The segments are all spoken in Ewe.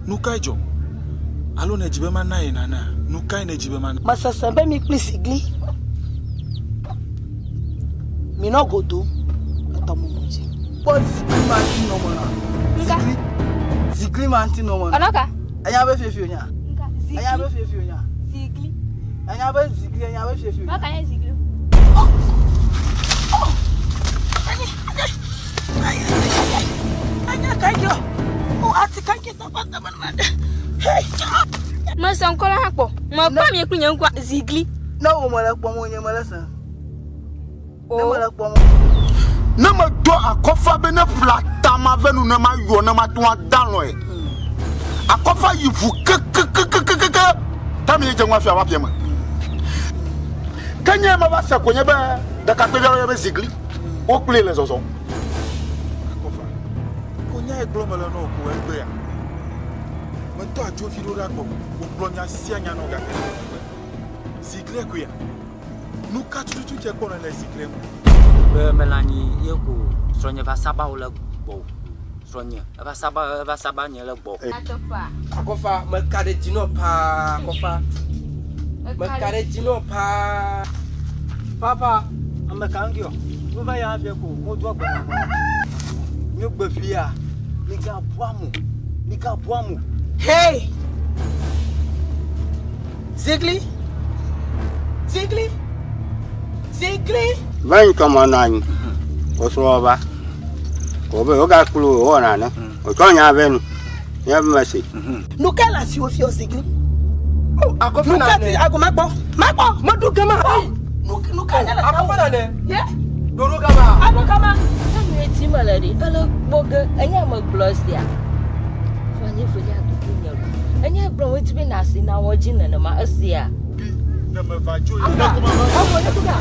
Nu kae dzɔ? Alo nèdi be mana ye nanea? Nu kae nèdi be mana? Mesesẽ be mi kpli Sigli minɔ go dom le tɔmumu dzi. Kpɔ zigli ma ŋuti nɔ me na. Zigli. Zigli ma ŋuti nɔ me na. Ɔnɔ ka? Enya be fiefi onya. Nka. Zigli. Enya be fiefi onya. Zigli. Enya be zigli enya be fiefi onya. Maka nye zigli. Mese ŋkɔ la hã kpɔ. Mekpɔ mi kple nye ŋkua zigli. Ne wo mele kpɔm o nye mele se. Ne mele kpɔm o. Ne medɔ akɔfa be ne ƒle atama ve nu ne mayɔ ne mate ŋu ada alɔ̃e. Akɔfa yi ʋu kekekekekeke ta mi dze ŋu hafi ava ƒia me. Ke nye meva se ko nye be ɖekakpuivi aɖe be zigli wo kpli le zɔzɔm. Akɔfa, ko nyae gblɔm mele na wò ko egbea. Medɔ adzovi ɖo ɖa gbɔ wògblɔ nya sia nya na wò gake ne megbe. Ziglia koea? Nu ka tututu dze kpɔ nèle ziglia ŋu? Be mele anyi ye ko srɔ̃nye va saba wo le gbɔwò. Srɔ̃nye eva saba eva saba nye le gbɔwò. Akɔfa, meka ɖe dzi nɔ paa, Akɔfa. Meka ɖe dzi nɔ paa. Papa, ame ka ŋdi ɔ? Nu va ya fia ko mo do agbe na mo. Nyo gbe fia, mi ga bua mo. Mi ga bua mo. Hey! Zigli! Zigli! Zigli! Va yi tɔmɔ nɔ anyi. Wosrɔ̃ va. Ko be wogakplɔ wò wɔna ne. Wòtsɔ nya vɛ nu. Nye be mese. Nu ka le asiwò fiɔ Zigli? Akɔfa Nu ka na ti ne. ago makpɔ? Makpɔ! Meɖo gama. Nu nu ka nye le Akɔfa asiwò? na ne. Ye? Ɖoɖo gama. Aɖo kama. Ne nu ye tim mele ɖi, ele kpɔ ge, enye ame gblɔ sia. Vɔ nye velia dodo nye lo. Enye gblɔ weti be nasi na wɔ dzi nenema esia. Ne meva dzo yi ne ko meva.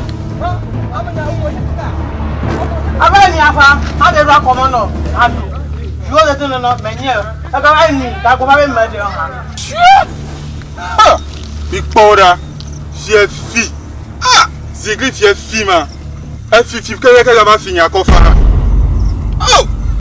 Abe ni afa, abe ɖo akɔmɔ nɔ aɖu. Viwo le to nɔnɔ menye ebe va ni gago va be me ɖe hã. Ha! Mikpɔ wo ɖa. Fiefi. Ah! Zigli fiefi ma. Efifi kekeke va fi nye akɔfa. Oh!